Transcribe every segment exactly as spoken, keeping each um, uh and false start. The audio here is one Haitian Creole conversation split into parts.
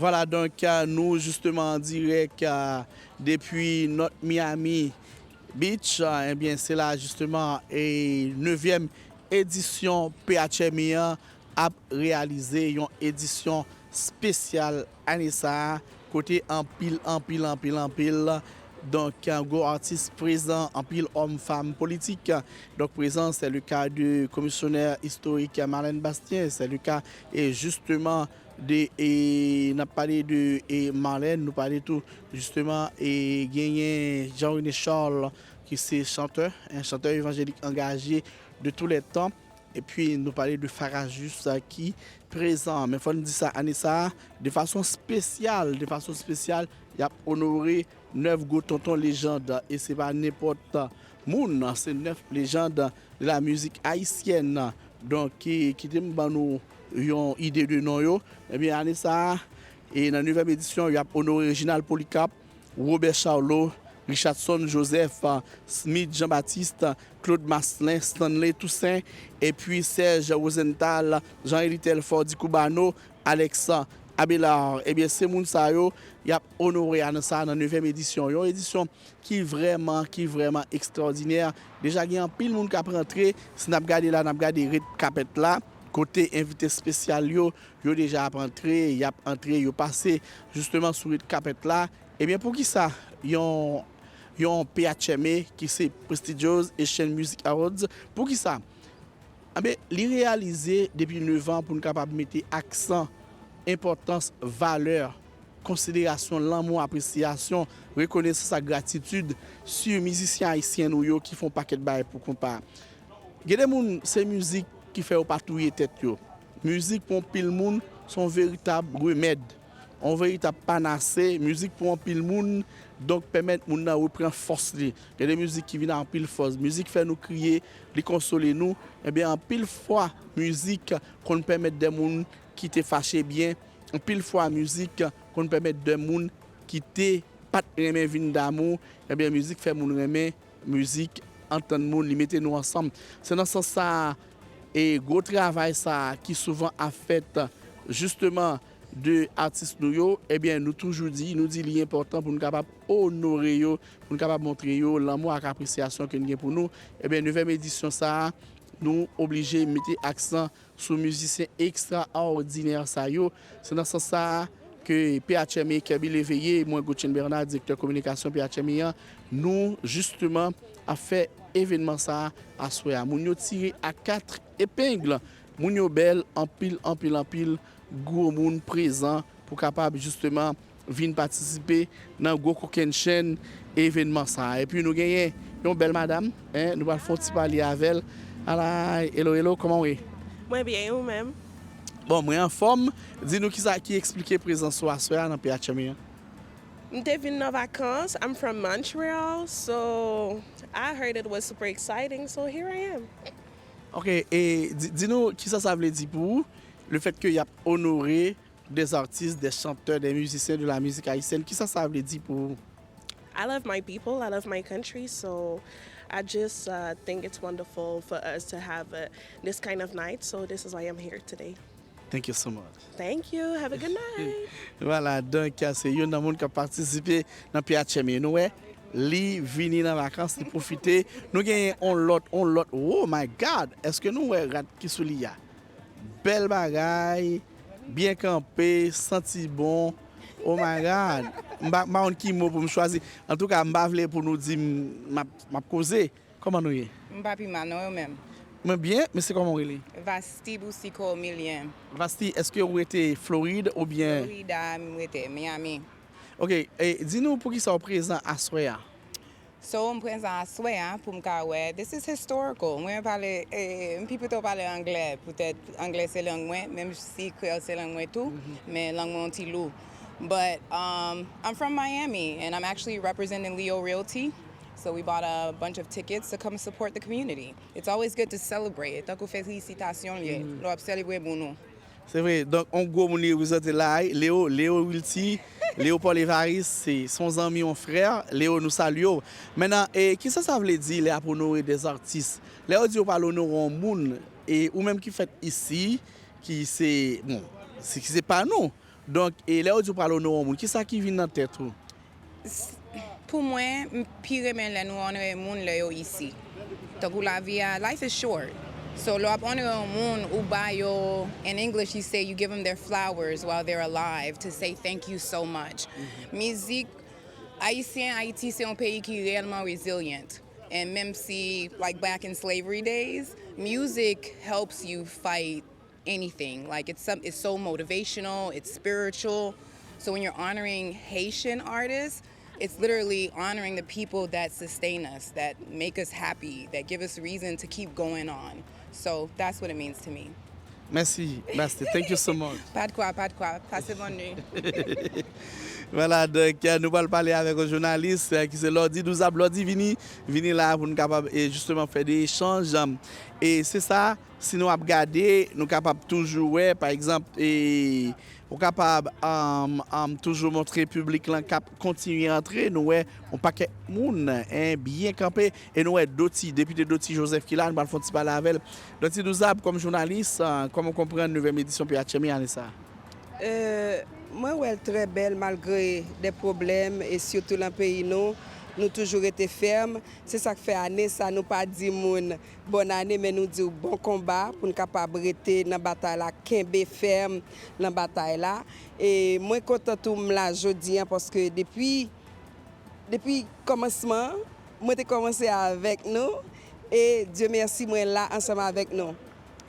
Vwala, donk, euh, nou jisteman an dirèk, euh, depi North Miami Beach, euh, ebyen, se la jisteman e nevyèm edisyon P H M E an ap reyalize, yon edisyon espesyal ane sa a, kote anpil, anpil, anpil, anpil, donk, gwo atis prezan, anpil òm, fanm politik, donk, prezan. C'est le cas de komisyonè istorik Marlène Bastien, c'est le cas, e jisteman, de, e, n ap pale de, e, Marlène, nou pale tou, jisteman, e, genyen Jean René Charles, ki se chantè, en chantè evanjelik angaje de tous les temps. Epi, nou pale de Farajus, a, ki prezan. Men fò n di sa, ane sa a, de fason espesyal, de fason espesyal, y ap onore nèf gwo tonton lejand, e se pa nenpòt moun, se nèf lejand de la mizik ayisyèn. Donk, ki, kite m ban nou yon ide de non yo. Ebyen, ane sa a, e nan nevyèm edisyon, y ap onore Reginald Polycarpe, Robert Charlot, Richardson Joseph, Smith Jean-Baptiste, Claude Marcelin, Stanley Toussaint, epi Serge Rosenthal, Jean-Élie Telfort, Di Cubano, Alex Abélard. Ebyen, se moun sa yo, y ap onore ane sa a nan nevyèm edisyon. Yon edisyon ki vrèman, ki vrèman ekstraòdinè. Deja gen anpil moun k ap rantre. Si n ap gade la, n ap gade red carpet la, kote envite espesyal yo, yo deja ap antre, y ap antre, yo pase jisteman sou red carpet la. Ebyen, poukisa yon, yon P H M A, ki se Prestigious Haitian Music Awards, poukisa? Enben, li reyalize depi nèf an pou n kapab mete aksan, enpòtans, valè, konsiderasyon, lanmou, apresyasyon, rekonesans ak gratitid si mizisyen ayisyen nou yo ki fè yon pakèt bagay pou konpa. Gen de moun, se mizik ki fè yo pa touye tèt yo. Mizik pou yon pil moun, se yon veritab remèd, yon veritab panase. Mizik pou yon pil moun, donk, pèmèt moun nan reprann fòs li. Gen de mizik ki vin ak anpil fòs. Mizik fè nou kriye, li konsole nou. Ebyen, anpil fwa, mizik konn pèmèt de moun ki te fache byen. Anpil fwa, mizik konn pèmèt de moun ki te pa t renmen vin damou. Ebyen, mizik fè moun renmen, mizik antann moun, li mete nou ansanm. Se nan sans sa a, e gwo travay sa a ki souvan ap fèt, jisteman, de atis nou yo, ebyen, nou toujou di, nou di li enpòtan pou n kapab onore yo, pou n kapab montre yo lanmou ak apresyasyon ke n gen pou nou. Ebyen, nevyèm edisyon sa a, nou oblije mete aksan sou mizisyen ekstraòdinè sa yo. Se nan sans sa a ke P H M A, Kerby Léveillé, mwen, Goutchenn Bernard, direktè kominikasyon P H M A an, nou, jisteman, ap fè evènman sa a aswè a. Moun yo tire à quatre épingles. Moun yo bèl, anpil, anpil, anpil gwo moun prezan pou kapab, jisteman, vin patisipe nan gwo kokennchenn evènman sa a. Epi nou genyen yon bèl madanm, en, nou pral fè yon ti pale avè l. Ala, hello, hello, kòman w ye? Mwen byen, e ou menm? Bon, mwen anfòm. Di nou kisa ki eksplike prezans ou aswè a nan P H M A an. M te vin nan vakans. I'm from Montreal, so I heard it was super exciting, so here I am. Ok, e di, di nou kisa sa vle di pou ou, le fait que y ap onore des artistes, des chanteurs, des musiciens de la musique haïtienne, kisa sa vle di pou ou? I love my people, I love my country, so I just uh, think it's wonderful for us to have uh, this kind of night, so this is why I'm here today. Thank you so much. Thank you. Have a good night. Vwala, donk, se youn nan moun k ap patisipe nan P H M A. Nou wè, li vini nan vakans, li pwofite. Nou genyen on lòt, on lòt. Oh my God! Èske nou wè rad ki sou li a? Bèl bagay, byen kanpe, santi bon. Oh my God! M pa, m pa konn ki mo pou m chwazi. Antouka, m pa vle pou nou di m, m ap, m ap koze. Kòman nou ye? M pa pi mal, non, ou menm? Mwen byen, mesye, kòman w rele? Vasti Boucicault Milien. Vasti, èske w rete Florid oubyen? Florida, m rete Miami. Ok, e, di nou poukisa w prezan aswè a? So, m prezan aswè a pou m ka wè, this is historical. Mwen pale, e, m pi pito pale anglè, poutèt anglè se lang mwen, menm si kreyòl se lang mwen tou, men lang mwen yon ti lou. But um, I'm from Miami, and I'm actually representing Leo Realty. So we bought a bunch of tickets to come support the community. It's always good to celebrate. Tankou felisitasyon l ye, lè w ap selebre moun ou. Se vre, donk, yon gwo moun li reprezante la, Leo, Leo Wilty, Leo Paul Evariste, se, se yon zanmi, yon frè. Leo, nou salye w. Mentnan, e, kisa sa vle di lè y ap onore des artistes? Lè yo di yo pral onore yon moun, e ou menm ki fèt isi, ki se, bon, se, ki se pa nou. Donk, e lè yo di w pral onore yon moun, kisa ki vin nan tèt ou? Pou mwen, m pi renmen lè nou onore moun lè yo isi. Tankou lavi a, life is short. So lè w ap onore yon moun, ou ba yo, in English you say you give them their flowers while they're alive to say thank you so much. Mizik ayisyen, Ayiti se yon peyi ki reyèlman resilient. And menm si, like, back in slavery days, music helps you fight anything. Like, it's some it's so motivational, it's spiritual. So when you're honoring Haitian artists, it's literally honoring the people that sustain us, that make us happy, that give us reason to keep going on. So that's what it means to me. Mèsi, Basti. Thank you so much. Pas de quoi, pas de quoi. Passez bonne nuit. Vwala, donk, nou pral pale avèk yon jounalis, eh, ki se Lordy Douzab. Lordy, vini, vini la pou nou kapab, e, jisteman fè de echanj. E se sa, si nou ap gade, nou kapab toujou wè, pa egzanp, e, ou kapab, um, um, toujou montre piblik lan k ap kontinye antre. Nou wè yon pakèt moun, en, byen kanpe. E nou wè Dottie, depite Dottie Joseph ki la, nou pral fè yon ti pale avè l. Dottie Douzab, kòm jounalis, ah, kòman w konprann nevyèm edisyon P H M I ane sa a? Euh, mwen wè l trè bèl malgre de pwoblèm e sitou lan peyi nou, nou toujou rete fèm. Se sa k fè ane sa nou pa di moun bòn ane, men nou di w bon konba pou n kapab rete nan batay la, kenbe fèm nan batay la. E mwen kontan tou m la jodi a paske depi, depi kòmansman an, mwen te kòmanse avèk nou e Dye mèsi mwen la ansanm avèk nou.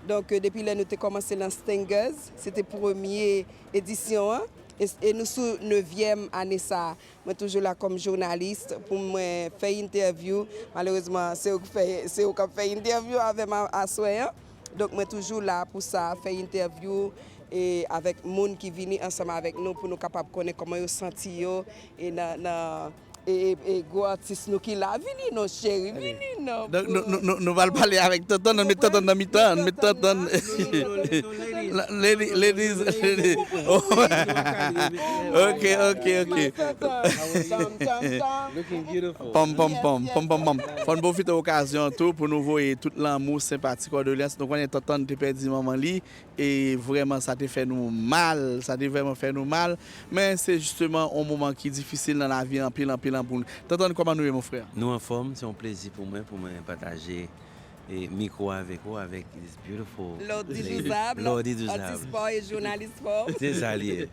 Donk, depi lè nou te kòmanse lan Stingers, se te premye edisyon an, e, e nou sou nevyèm ane sa a. Mwen toujou la kòm jounalis pou mwen fè entèvyou. Malerezman, se ou k fè, se ou k ap fè entèvyou avè m a- aswè an. Donk, mwen toujou la pou sa, fè entèvyou e avèk moun ki vini ansanm avèk nou pou nou kapab konnen kòman yo santi yo e nan, nan e, e, e gwo atis nou ki la. Vini non, cheri, vini non. Donk, nou, nou, nou, nou pral pale avèk Tantann, nou met Tantann nan mitan, nou met Tantann. Lady, ladies, ladies. Oh. Ok, ok, ok. Pam, pam, pam, pam, pam, pam. Fò n pwofite okazyon an tou pou nou voye tout lanmou, senpati, kondoleyans. Nou konnen Tantann te pèdi manman li. E vrèman, sa te fè nou mal, sa te vrèman fè nou mal. Men se jisteman yon moman ki difisil nan lavi anpil, anpil, anpil moun. Tantann, kòman nou ye, mon frè? Nou anfòm, se yon plezi pou mwen, pou mwen pataje e mikwo avèk ou, avèk this beautiful Lordy Douzab, Lordy Douzab, atis pa w e jounalis pa w. Se sa l ye.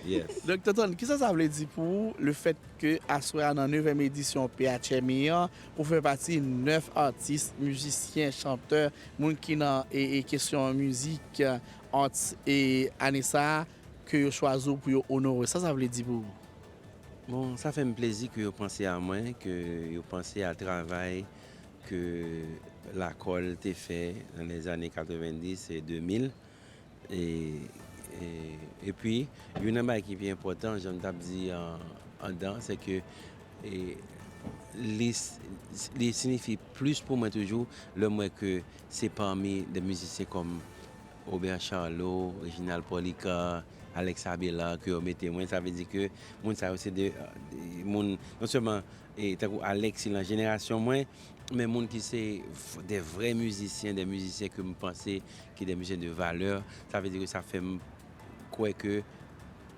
Yes. Donk, Tantann, kisa sa vle di pou ou, le fèt ke aswè a nan nevyèm edisyon P H M I an, ou fè pati nèf atis, mizisyen, chantè, moun ki nan e, e kesyon mizik, arts, e ane sa a, ke yo chwazi w pou yo onore w. Sa sa vle di pou ou? Bon, sa fè m plezi ke yo panse a mwen, ke yo panse a travay ke Lakòl te fè nan lèzane katrevenndis e de mil. E, e, epi, youn nan bagay ki pi enpòtan, jan m t ap di an, andan, se ke e, li, li siyifi plis pou mwen toujou lè m wè ke se pami de mizisyen kòm Robert Charlot, Reginald Policar, Alex Abela ke yo mete mwen. Sa vle di ke moun sa yo se de, de moun, non sèlman e, tankou Alex, li nan jenerasyon mwen, men moun ki se v- de vrè mizisyen, de mizisyen ke m panse ki de mizisyen de valè, sa vle di ke sa fè m kwè ke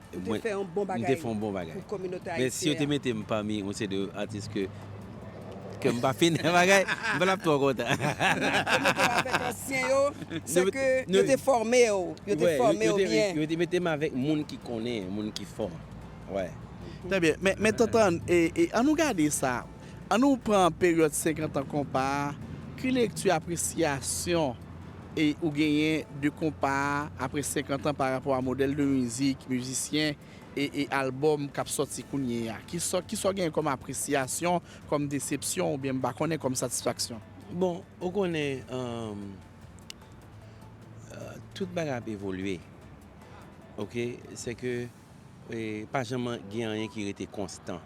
Ou te fè yon bon bagay pou kominote ayisyèn an. Men si yo te mete m pami yon seri de atis ke, ke m pa fin nan bagay, m pa t ap twò kontan. Ou te avèk ansyen yo, se ke yo te fòme w, yo te fòme w byen. Yo te mete m avèk moun ki konnen, moun ki fò. Wè. Trè byen. Men, men Tantann, e, e, ann nou gade sa. Ann nou pran peryòd senkant an konpa a. Ki lekti, apresyasyon e ou genyen de konpa a apre senkant an pa rapò a modèl de mizik, mizisyen e, e albòm k ap sòti kounye a? Kisa, kisa w genyen kòm apresyasyon, kòm desepsyon oubyen m pa konnen kòm satisfaksyon? Bon, ou konnen, um, uh, tout bagay ap evolye. Oke? Se ke e, pa janm gen anyen ki rete konstan.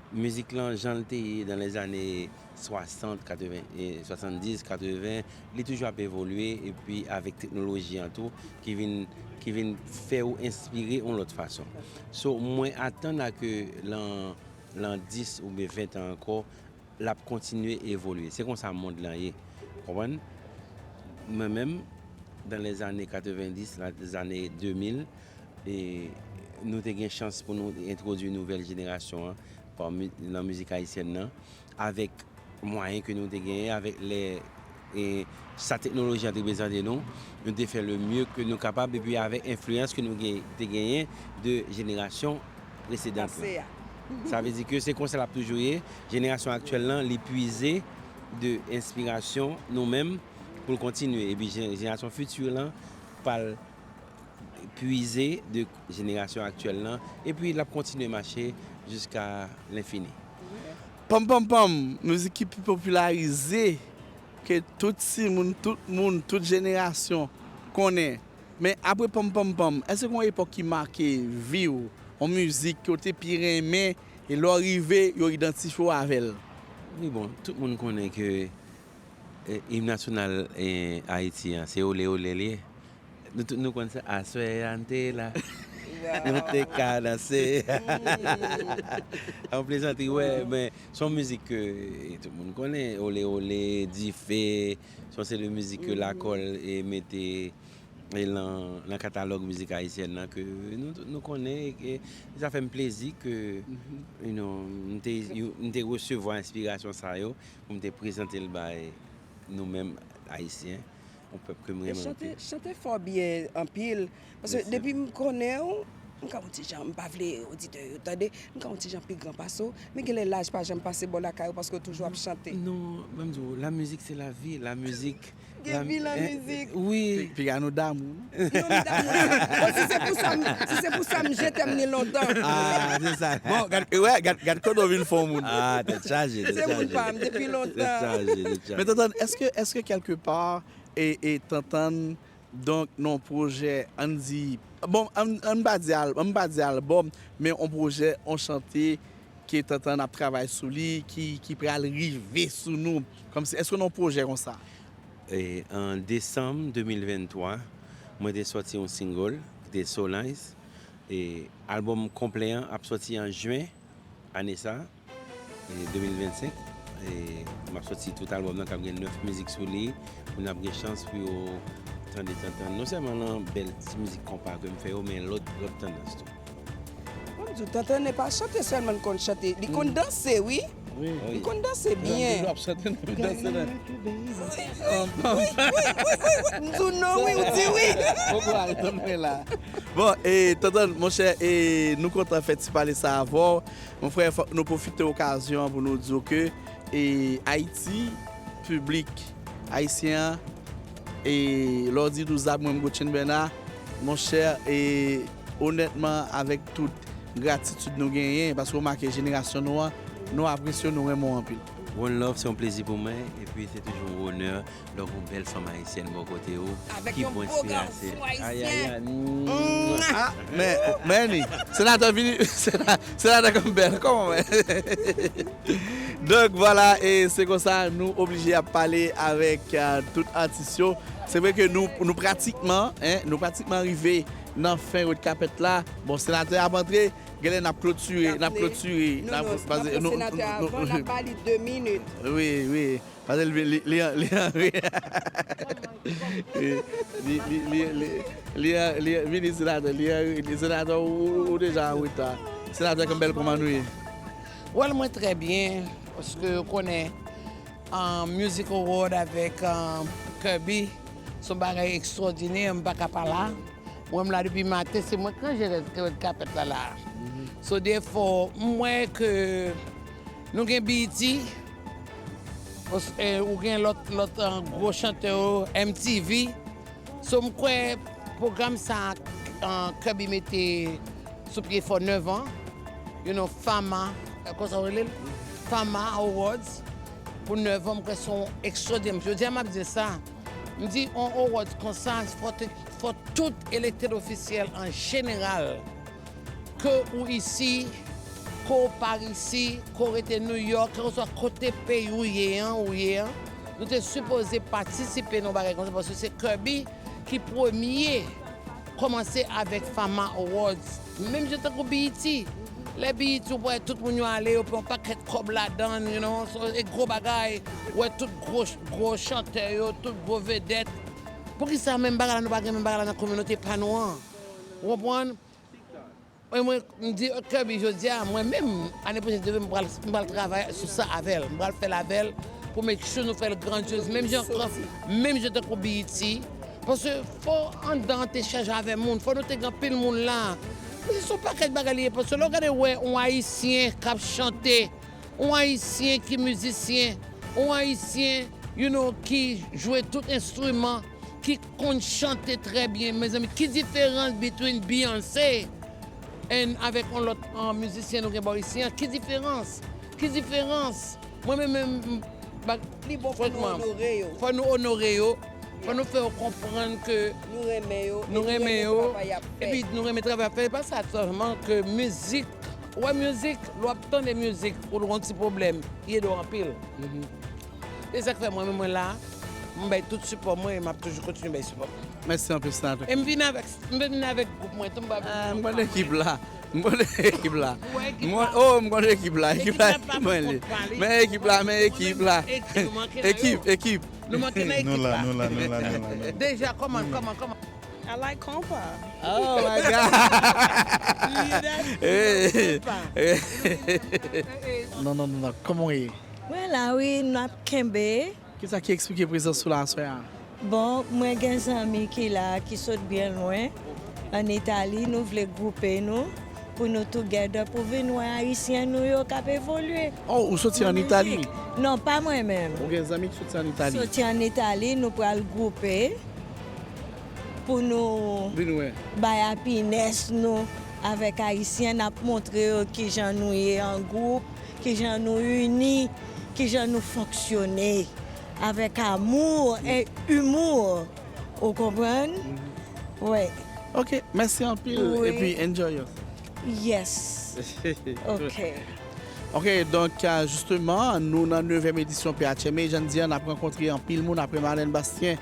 Mizik lan, jan l te ye nan lèzane swasant, katreven, e, swasanndis, katreven, li toujou ap evolye, epi avèk teknoloji an tou, ki vin, ki vin fè ou enspire yon lòt fason. So, mwen atann a ke lan, lan dis oubyen ven tan ankò, l ap kontinye evolye. Se konsa mond lan ye. Konprann? Mwen menm, dans les années quatre-vingt-dix, les années deux mille, e Nou te gen chans pou nou entwodui nouvèl jenerasyon an pa mi- nan mizik ayisyèn nan, avèk mwayen ke nou te genyen, avèk lè e sa teknoloji an te prezante nou, nou te fè le mye ke nou kapab, epi avèk enfliyans ke nou gen- te genyen de jenerasyon presedan la. Sa vle di ke se konsa l ap toujou ye. Jenerasyon aktyèl lan, li pwize de enspirasyon nou menm pou l kontinye. Epi jenerasyon fiti lan pral pwize de jenerasyon aktyèl lan, epi l ap kontinye mache jiska lenfini. Panm panm panm, mizik ki pi popilarize ke tout timoun, tout moun, tout jenerasyon konnen. Men apre panm panm panm, èske gen yon epòk ki make vi w, yon mizik ke w te pi renmen, e lè w rive, yo idantifye w avè l? Wi, bon, tout moun konnen ke eh, im nasyonal eh, Ayiti an, se Ole Ole l ye. Nou tout nou konn sa, aswè a n te la. Nou te ka danse. An plezantri, wè, men se yon mizik ke tout moun konnen, Ole Ole, Dife, se yon seri de mizik ke lakòl e mete e lan, lan katalòg mizik ayisyèn nan ke nou, nou konnen e, e sa fè m plezi ke you know, m te, you- m te resevwa enspirasyon sa yo pou m te prezante l bay nou menm ayisyen, yon pèp ke m renmen anpil. Chante fò byen anpil. Paske depi m konnen w, m ka yon ti jan, m pa vle oditè yo tande, m ka yon ti jan pi gran pase w, men genlè laj pa janm pase bò lakay ou paske w toujou ap chante. Non, ban m di w, la mizik se la vi, la mizik Gen vi nan mizik. Wi. Piga nou damou. Non, m damou. Bon, si se pou sa, m- si se pou sa, m jete m ni lontan. Ah, se sa. Bon, gad, wè, gad, gad kote w vin fè yon moun. Ah, tèt chaje, tèt Se moun chaje. pa m depi Tèt lontan. chaje, tèt chaje. Men Tantann, èske, èske kèlke pa, e, e Tantann, donk, nan pwojè, ann di, bon, ann, ann pa di al, ann pa di albòm, men yon pwojè, yon chante, ke Tantann ap travay sou li, ki, ki pral rive sou nou? Kòmsi, èske w nan yon pwojè konsa? E, an desanm de mil venntwa, mwen te sòti yon single, ki te So Nice. E, albòm konplè an ap sòti an jen ane sa, e, de mil vennsenk. E, m ap sòti tout albòm nan k ap gen nèf mizik sou li. Moun ap gen chans pou yo tande Tantann. Non sèlman nan bèl ti mizik konpa ke m fè yo, men lòt, lòt tandans tou. Mwen m di w, Tantann e pa chante sèlman l konn chante, li konn danse wi. Li konn danse byen. Wi, wi, wi, wi, m di w non wi, ou di wi. Bon, e, Tantann, monchè, e, nou kontan fè ti pale sa avè w. Mon frè, fòk nou pwofite okazyon an pou nou di w ke, e, Ayiti, piblik ayisyen an, e lè w di Douzab, mwen m Gotchin Bernard, monchè, e onètman, avèk tout gratitid nou genyen, paske w make jenerasyon nou an, nou apresye w, nou renmen w anpil. One Love, se yon plezi pou mwen, epi se toujou yon onè lè w gen yon bèl fanm ayisyèn bò kote w, ki bon enspirasyon. Ay, ay, ay. Ah, men, men, senatè vini, sena- senatè Campbell, kòman w ye? Donk, vwala, e se konsa nou oblije ap pale avèk, euh, tout atis yo. Se vre ke nou, nou pratikman, en, nou pratikman rive nan fen Red Carpet la. Bon, senatè ap antre, genlè n ap klotire, n ap klotire. Non, non, n ap pran senatè avan, n ap ba li de minit. Wi, wi. Paske li, li, li, li, li, li, li, li, li, li, li vini senatè, li, li senatè, ou, ou, ou deja an reta. Senatè Campbell, kòman nou ye? Well, mwen trè byen, paske ou konnen, um, Music Award avèk, um, Kirby, se yon bagay ekstwòdinè, m pa ka pa la. Mwen, m la depi maten, se mwen k ranje red, red kapèt la la. So, therefore, m wè ke nou gen B E T, os- eh, ou gen lòt, lòt, eh, gwo chantè yo, M T V. So, m kwè pwogram sa, eh, Kirby mete sou pye fò nèf an, you know, Fama, eh, konsa w rele l? Fama Awards, pou nèf an, m kwè se yon ekstraòdinè. Jodi a, m ap di l sa, m di, yon awards konsa, fò te, fò tout elected official an jeneral, ke ou isi, ke w pa isi, ke w rete New York, kèlkeswa kote peyi w ye an, ou ye an, nou te sipoze patisipe nan yon bagay konsa, paske se Kirby ki premye kòmanse avèk Fama Awards. Menm jan tankou B E T. Lè B E T, ou wè tout moun yo ale, yo pran yon pakèt kòb ladan, you know, so, e gwo bagay. Ou wè tout gwo, gwo chantè yo, tout gwo vedèt. Poukisa menm bagay la, nou pa gen menm bagay la nan kominote pa nou an? Ou konprann? Mwen, mwen, m di Kirby jodi a, mwen menm, ane pwochèn, Dye vle, m pral, m pral travay sou sa avè l. M pral fè l avè l pou make sure nou fè l grandyez. Menm jan, menm jan tankou B E T. Paske fò anndan an te chaje avè moun, fò nou te gen anpil moun la. Men se yon pakèt bagay li ye, paske lè w gade wè yon Ayisyen k ap chante, yon Ayisyen ki mizisyen, yon Ayisyen, you know, ki jwe tout enstriman, ki konn chante trè byen. Mezanmi, ki diferans between Beyoncé and avèk yon lòt, uh, mizisyen nou gen bò isi an? Ki diferans? Ki diferans? Mwen menm, menm, m, ba, li bon pou nou, frankman, onore yo. Fò nou onore yo. Fò nou fè yo konprann ke nou renmen yo, nou renmen yo, epi nou renmen travay y ap fè. Epi nou renmen travay y ap fè. E pa sa sèlman ke mizik, ou wè mizik, lè w ap tande mizik, ou gon ti pwoblèm, li ede w anpil. Se sa k fè mwen menm mwen la, m bay tout sipò mwen e m ap toujou kontinye bay sipò mwen. Mèsi anpil, Senatrice. E m vin avèk, m vin avèk gwoup mwen tou, m pa vin. Ah, m konn ekip la. M konn ekip la. Ou wè ekip la? Oh, m konn ekip la. Ekip la, ekip la pa pou kont pa li. Men ekip la, men ekip la. Ekip, ekip. Nou manke nan ekip la. Nou la, nou la, nou la, nou la. Deja, kòman, kòman, kòman? I like konpa. Oh my God. Li dèyè konpa. Non, non, non, non. Kòman w ye? Mwen la, wi, n ap kenbe. Kisa ki eksplike prezans ou la aswè a? Bon, mwen gen zanmi ki la, ki sot byen lwen, ann Itali. Nou vle gwoupe nou pou nou together, pou vin wè Ayisyen nou yo k ap evolye. Oh, ou soti ann Itali? Non, pa mwen menm. Ou gen zanmi ki soti ann Itali? Soti ann Itali, nou pral gwoupe pou nou bay happiness nou avèk Ayisyen, n ap montre yo kijan nou ye an gwoup, kijan nou ini, kijan nou fonksyone avèk amour et humour. Ou konprann? Wi. Ok, mèsi anpil. Wi. Epi enjoy yourself. Yes. Ok. Ok, donk, euh, jisteman, nou nan nevyèm edisyon P H M A. Jan n di a, n ap rankontre anpil moun apre Marlène Bastien,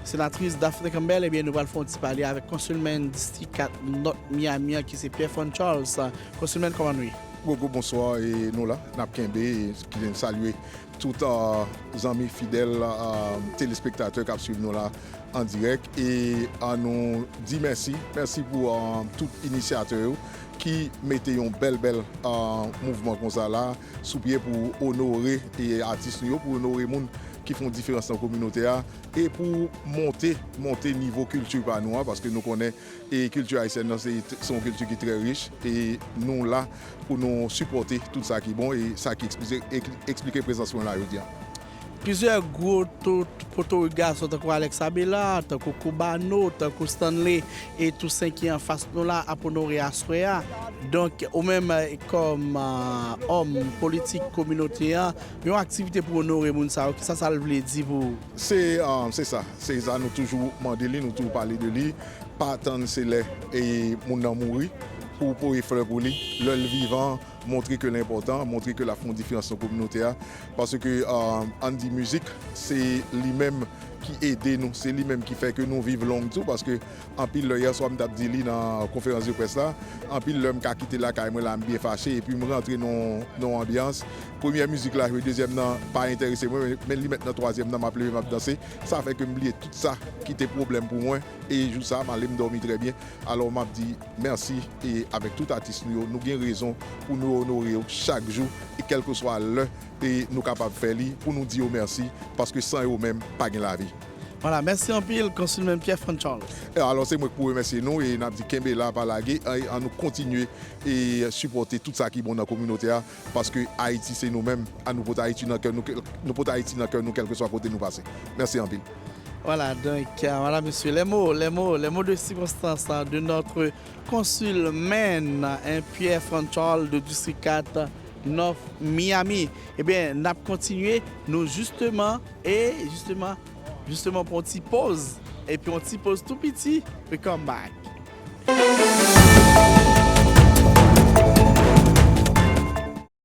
senatris Daphné Campbell, ebyen, nou pral fè yon ti pale avèk Councilman District kat North Miami an, ki se Pierre Fran Charles. Councilman, kòman nou ye? Gogo, bonswa, e nou la, n ap kenbe, e ki salye tout, euh, zanmi fidèl, euh, telespektatè k ap swiv nou la an dirèk. E, euh, nou di mèsi, mèsi pou, euh, tout inisyatè yo ki mete yon bèl, bèl, euh, mouvman konsa la sou pye pou onore, e, atis nou yo, pou onore moun ki fè yon diferans nan kominote a, e pou monte, monte nivo kilti pa nou an, paske nou konnen e kilti ayisyèn nan, se, se yon kilti ki trè rich, e nou la pou nou sipòte tout sa ki bon, e sa ki eksplike, ek-, eksplike prezans mwen la jodi a. Plizyè gwo to-, potorik gason tankou Alex Abela, tankou Cubano, tankou Stanley e Toussaint ki anfas nou la ap onore aswè a. Donk, ou menm, eh, kòm, ah, òm politik kominote an, yon aktivite pou onore moun sa yo, kisa sa l vle di pou ou? Se, ah, se sa. Se sa nou toujou mande li, nou toujou pale de li. Pa tann se lè, e, moun nan mouri pou w pote flè pou li. Lè l vivan, montre ke l enpòtan, montre ke l ap fè yon diferans nan kominote a. Paske, ah, ann di mizik, se li menm ki ede nou, se li menm ki fè ke nou viv long tou, paske anpil lè, yè swa m t ap di li nan konferans de près la, anpil lè m ka kite lakay mwen la, m byen fache, epi m rantre nan, nan yon anbyans. Premyè mizik la jwe, dezyèm nan pa enterese mwen, men, men li mèt nan twazyèm nan, m ap leve, m ap danse. Sa fè ke m bliye tout sa ki te pwoblèm pou mwen, e jou sa, m ale, m dòmi trè byen. Alò, m ap di mèsi, e avèk tout atis nou yo, nou gen rezon pou nou onore yo chak jou, e kèlkeswa lè, e nou kapab fè li, pou nou di yo mèsi, paske san yo menm, pa gen lavi. Vwala, mèsi anpil, Councilman Pierre Fran Charles. E alò, se mwen k pou remèsye nou, e n ap di kenbe la, pa lage, e ann nou kontinye, e sipòte tout sa ki bon nan kominote a, paske Ayiti se nou menm, ann nou pote Ayiti nan kè nou, nou pote Ayiti nan kè nou, kèlkeswa kote nou pase. Mèsi anpil. Voilà, donc, euh, voilà, monsieur, les mots, les mots, les mots de circonstance, hein, de notre consul maine, hein, Pierre Franchal de District quatre North Miami. Ebyen, n ap kontinye, nou jisteman, e jisteman, jisteman pou yon ti poz, epi yon ti poz tou piti, we come back.